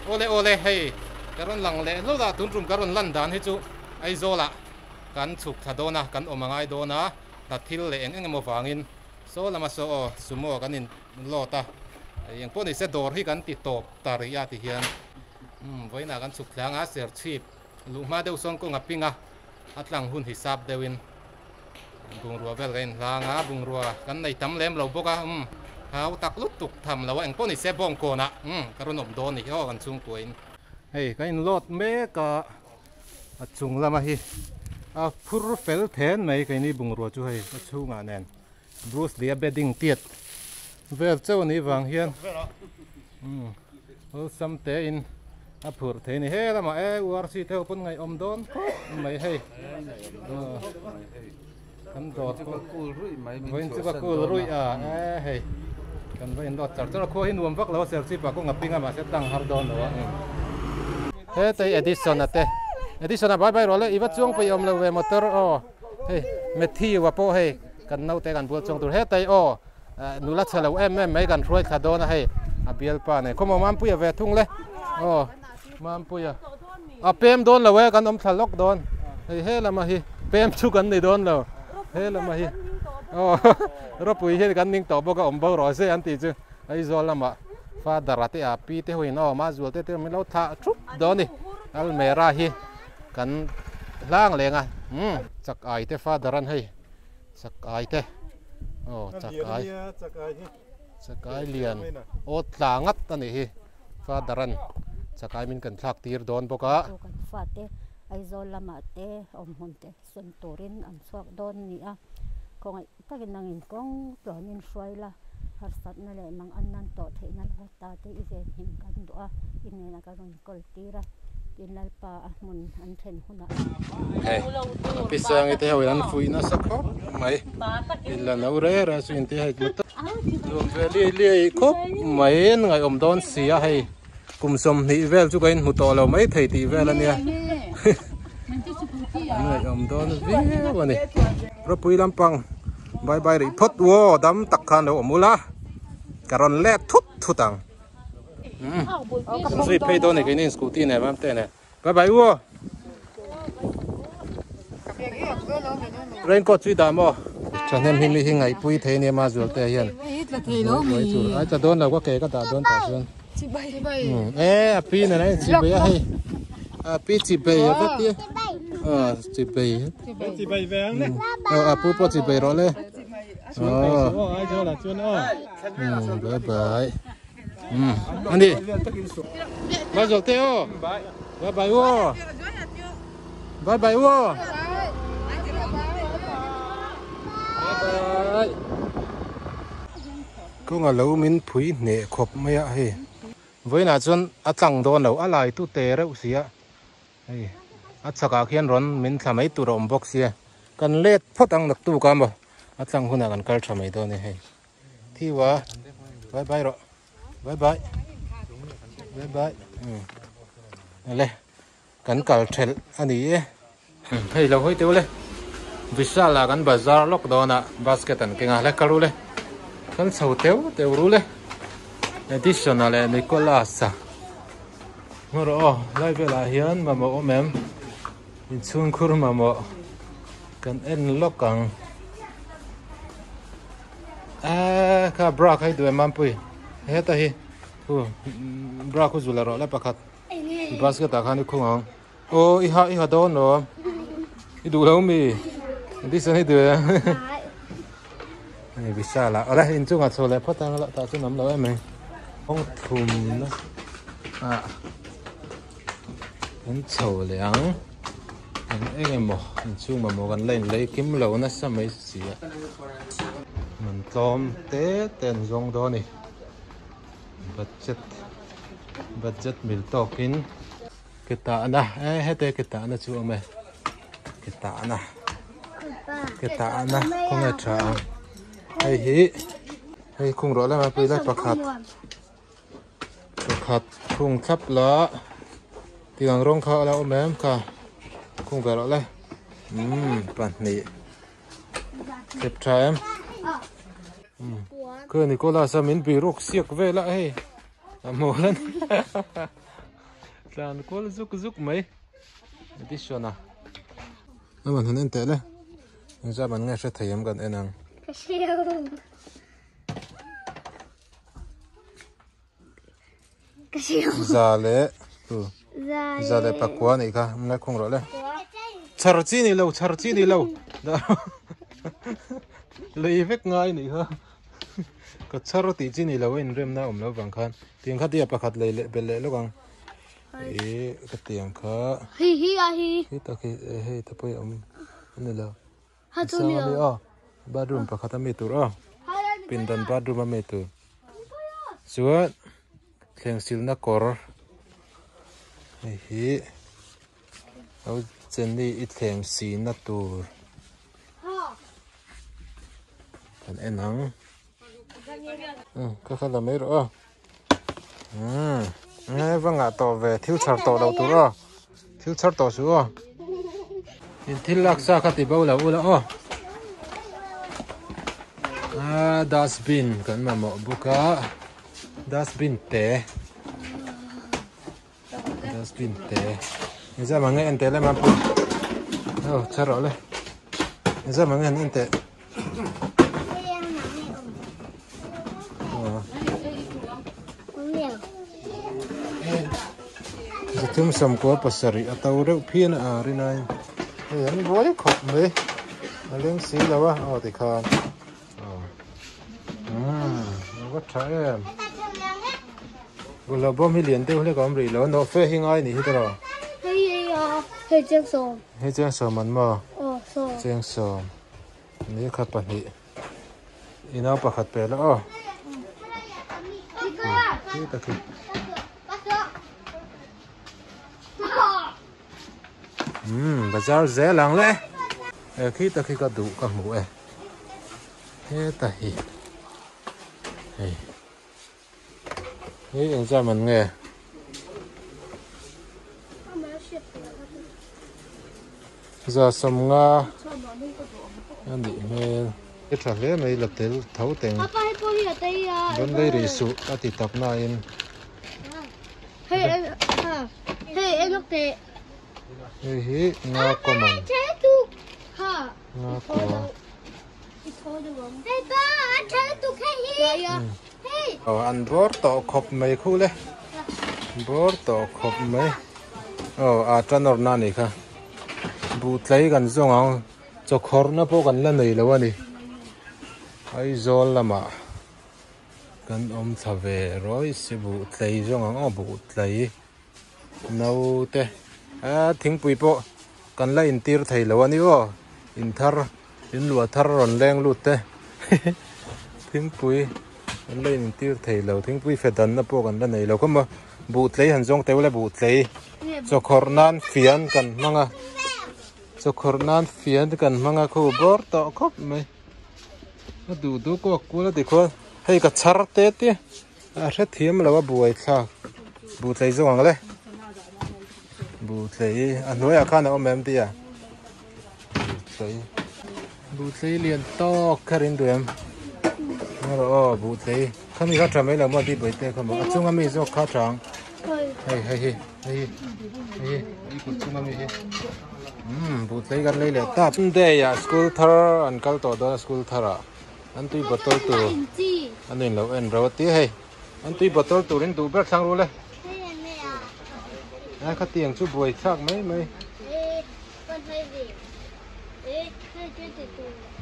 Awle awle hei ka rawn lang leh hlawlh a, tun tum ka rawn lan dan hi chu Aizawl ah kan chhuk thla dawn a, kan awm a ngai dawn a, hna thil leh eng eng emaw vangin saw lama saw aw sumo kan in load a, eng pawh ni se dawr hi kan ti tawp ta rih a ti hian umm vawiinah kan chhuk thla anga serchhip luh hma deuh sawn kawng a ping a, a tlang hun hisap deuhin Bungrua vel ka inhlang a, bungrua kan nei tam lem lo bawk a, umm hau tak lutuk tham lo a, engpawh ni se bawngkawnah umm ka rawn awm dawn ni hi aw kan chhungkuain. Hei ka inload mek a, a chung lama hi a phur fel then mai keini bungrua chu hei a chhungah nen Bruce Lee a bedding tiat vel chauh a nih vang hian umm awlsam tein a phurh thei a ni he lamah e URC te ho pawn ngaihawm dawn khawp mai hei kan dawr pawh vawiin chu ka kul ruih a e hei kan va inlawt char char a khua hi nuam vak lo a serchhip ah kawng a ping a mahse tlang har dawn lo a hetei Edison a te Edison a bye bye rawh le i va chuang peih awm lo ve motor aw hei Matthew a pawh hei kan naute kan bual chuang tur hetei aw Nula chhe lo em em mai kan hruai thla dawn a hei a bialpa nen khawmaw Mampuia ve thung le aw Mampuia a pem dawn lo e kan awm thla lawk dawn hei he lama hi pem chu kan ni dawn lo he lama hi aw ropui hian kan ning tawh bawk a awm bo rawh se an tih chu Aizawl lamah father a te a pi te ho in aw Mazual te te min lo thlah thup dawn a ni Almera hi kan hlang leng a umm chak ai te father an hei. Chakai te aw chakai chakai lian aw tla ngat a nih hi father an chakai min kan thlak tir dawn bawk a. Aw kan fate Aizawl lamah te awm hmun te sawn turin an chhuak dawn a ni a, khawngaih takin nangin kawng tluanin hruai la, harsatna leh mang an nan tawh theihna lo ta te i venhim kan duh a, i hnenah ka rawn kawl tir a. Tin Lalpa a hmun an thlen hunah. Hei a pi Sangi te ho in an fuih nasa khawp mai in la no re re chu inti hei nuam ve liai liai khawp mai an ngaihawm dawn si a hei kum 20 vel chu ka inhmu tawh lo mai thei tih vel ania an ngaihawm dawn viau ani ropui lampang bye bye rih phawt uaw dam tak khan lo awm ula ka rawn let thut thut ang. Kan zui phei dawn e keini scooty nen mam te nen bye bye u raincoat chu i dah maw thahnem hi mi hi ngaihpui thei ania ma zual te hian ai tla dawn lo ka ke ka dah dawn tah chuan e a pi nen a in chibei a hei a pi chibei a va tia a chibei a pu pawh chibei rawh le Bye bye. Ani. Bye zual te aw. Bye bye aw. Bye bye aw. Bye bye. Kawnga lo min phui hneh khawp mai a hei. Vawiinah chuan a tlang dawn lo a lai tu te reuh si a. Hei a chhakah khian rawn min thla mai tur a awm bawk sia. Kan let phawt ang naktuk a maw. A tlang hunah kan kal tha mai dawn e hei. Thiwa bye bye rawh bye bye bye bye le kan kal thelh a ni e hei lo hawi teuh le Vishal ah kan bazar lawk dawn a basket an keng a le kal ru le kal chho teuh teuh ru le Edison ah leh Nicholas a hmu rawh aw lai velah hian mamawh awm em inchhungkhur mamawh kan en lawk ang. Eee kha bra kha hi duh em mampui heta hi hu bra khu zula rawh le pakhat basket ah khan i khung ang aw i ha i ha dawn lo i duh lo mi dison hi duh em hei vishal ah awle inchungah chho leh phawt ang la tah chuan awm lo em mai kawng thum na ah Kan chho leh ang eng eng emaw inchhung mamawh kan la inlei kim lo nasa mai si a man tlawm te te an zawng dawn a ni budget budget mil tawkin ke tahna e hete ke tahna chu a awm e ke tahna ke tahna khawnge tha ang hei hi hei khung rawh lama pui lai pakhat. Pakhat khung thlap la tiang rawng kha a lo awm em kha khung ve rawh le umm pahnih step tha em umm khaw Nicholas a min bih ruk siak vel a hei a hmuh lan. Tlan kual zuk zuk mai edition a. Aman han en teh le. Engzam an nge hre thei em kan en ang. Ka hriau. Ka hriau. Za leh tu. Za leh pakua nih kha. Mla khung rawh le. Char chi ni lo, char chi ni lo. Lei vek ngai nih kha. Ka char tih chi ni lo a inremna awm lo vang khan. Tiang kha tia pakhat lei leh belh leh lawk ang. Ih ka tiang kha. Hi hi a hi. Hi tak hi hei te pawh hi awm a ni lo. Ha chu ni lo. Aw bathroom pakhat a mi tur aw. Pindan bathroom a mi tur. Chuan thleng silna kawr hei hi lo cheni i thleng sihna tur kan en ang. Ka kha la mai rawh aw. Umm nge va ngah tawh ve thil chhar tawh lo tur aw thil chhar tawh suh aw in thil lak sa kha ti bo lo ula aw ah dustbin kan mamawh bawk a dustbin te dustbin te engzam ang nge en teh le mampui aw chhar rawh le engzam ang nge han en teh. Zathum sawmkua pasarih a to reuh phian a a rin aiin hei an buai khawp mai a leng si lo a aw tikhan aw umm a va tha em bawlhhlawh bawm hi lian deuh hlek a awm rih lo a nawhfe hi ngai anih hi tawh hei chiang sawm hei chiang sawm an maw chiang sawm. Ni kha pahnih i nau pakhat pe la aw khi ta khi umm bazar zel ang le e khi ta khi ka duh ka hmu e heta hi hei Hei engzam an nge? Za sawmnga a nih hmel. I tha hle mai la tel tho teng. Rawn lei rih suh a ti tak nain. Hei hi nga common. Nga kua. Aw an bawr tawh khawp mai khu le bawr tawh khawp mai aw a tan awrh na anih kha buh tlei kan zawng ang chawkhawrhna pawh kan la nei lo a ni Aizawl lamah kan awm thla ve rawih si buh tlei zawng ang aw buh tlei naute a thingpui pawh kan la intir thei lo a ni aw inthar in luah thar rawn leng lut te thingpui kan la intir thei lo thingpui fe danna pawh kan la nei lo kha maw buh tlei han zawng teuh le buh tlei chawkhawrh nan fian kan hmang a chawkhawrh nan fian kan hmang a khu bawr tawh khawp mai a duh duh kuak kual a tikhuan hei ka chhar te te. A hrethiam lo a buai thlak buh tlei zawng ang le buh tlei a hnuaiah khan a awm em tia buh tlei buh tlei lian tawk kher in duh em erawh aw buh tlei khami kha tha mai lo maw tih bawihte kha maw a chunga mi zawk kha tha ang hei hei hi hei hi hei hi i kut chunga mi hi umm buh tlei kan lei leh ta day ah school thar an kal tawh dawn a school thar ah. An tui bottle tur an in lo en ro a ti hei an tui bottle tur in duh ber thlang ru le a khatiang chu buai thlak mai mai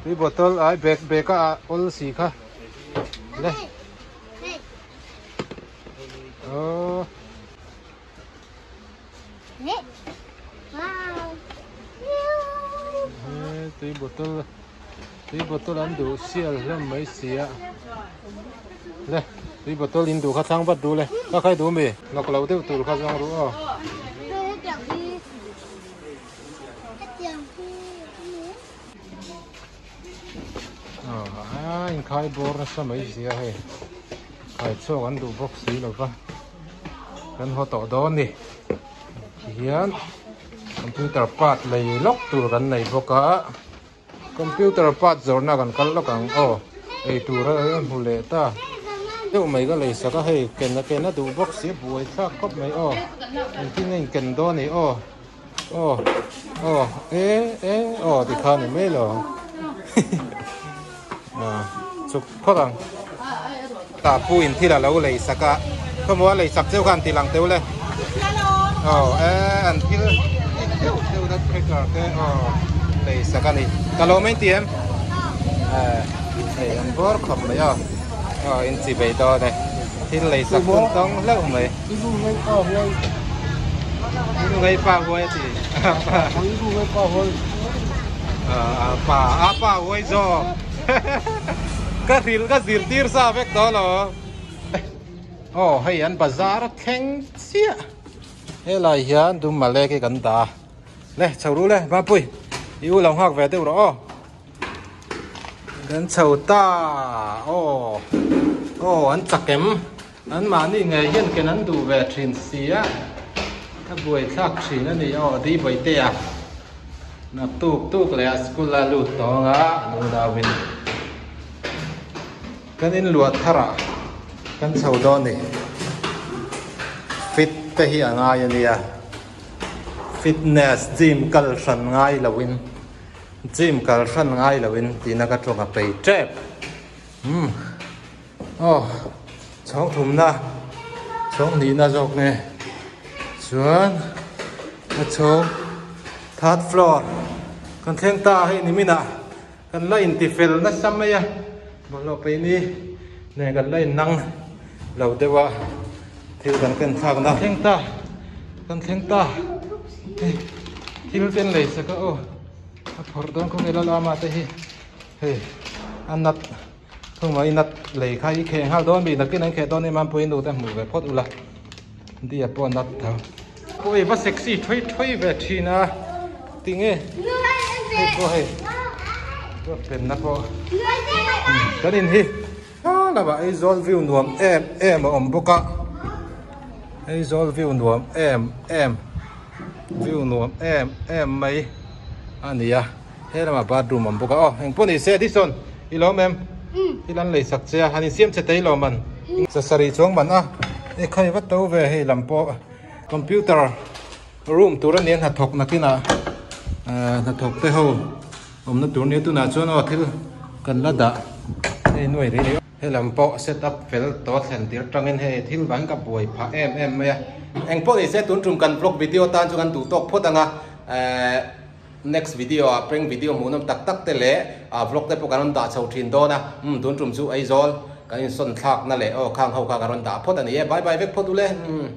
tui bottle ai bag bag a awl si kha le oh tui bottle tui bottle an duh sial hlawm mai si a le tui bottle in duh kha thlang vat duh le ka khai duh mi hnawk lo deuh tur kha zawng ru aw a inkhai bawr nasa mai sia hei khai chhuak an duh bawk si lo va kan haw tawh dawn ni tihian computer part lei lawk tur kan nei bawk a computer part zawrhna kan kal lawk ang aw ei tur a hmu leh ta. Deuh mai ka lei sak a hei ken a ken a duh bawk si a buai thlak khawp mai aw engtin nge in ken dawn ni aw aw aw e e aw tikhan ni mai lo ang chuk phawt ang tah pu in thil a lo lei sak a khawmaw a lei sak cheu khan ti lang teuh le aw e an thil deuh deuh na cracker te aw lei sak a ni ka lo mai ti em hei an bawr khawp mai aw aw in chi bei dawn e thil lei sak hun tawng hlauh mai ngai pa huai a ti pa a pa huai zawk ka hril ka zirtir sa vek tawh lo aw hei an bazar a thleng chiah helai hian dum male khi kan dah a le chho ru le mapui i u lo nghak ve deuh rawh aw kan chho ta aw aw an chak em an mahni ngei hian ken an duh ve thin si a a buaithlak thin a ni aw di bawihte a naktuk tuk leh a school a lut tawng a an unauin kan inluah thar ah kan chho dawn a ni fit te hi a ngai a nia fitness gym kal hran ngai lo in gym kal hran ngai lo in tihna ka tawng a pei tep umm aw chhawng thumna chhawng hnihna zawk nge chuan a chhawng third floor kan thleng ta hei ni minah kan la intifel nasa mai a bawlhhlawh peihni nen kan la innang lo deuh a thil kan ken thlak na thleng ta kan thleng ta hei thil te an lei sak a aw a phawrh dawn khawp mai lalama te hi hei a nat Thung mai nat lei kha i kheh nghal dawn mi nakin an kheh dawn em an pawhin nu te hmuh ve phawt ula dia pawh nat tho. Pawh i va sexy thui thui ve thin a tinge hei pawh hei pen na pawh kan in hi a lamah Aizawl view nuam em em a awm bawk a Aizawl view nuam em em view nuam em em mai a ni a. He lamah bathroom awm bawk a aw engpawh ni se Dison i lawm em thil an lei sak che a han insiam che tei lawm an sasarih chuang man a e khai va to ve hei lam pawh computer room tur ania hnathawk nakinah hnathawk te ho awmna tur nia tunah chuan aw thil kan la dah hei nuai rih rih he lam pawh set up fel tawh thlen tir tangin hei thil vang ka buai phah em em mai a engpawh ni se tun tum kan vlog video tan chu kan duh tawk phawt ang a Next video ah prank video hmuhnawm tak tak te leh vlog te pawh kan rawn dah chho thin dawn a, umm tun tum chu Aizawl kan insawn thlakna leh aw khang ho kha kan rawn dah phawt a ni e, bye bye vek phawt ule umm.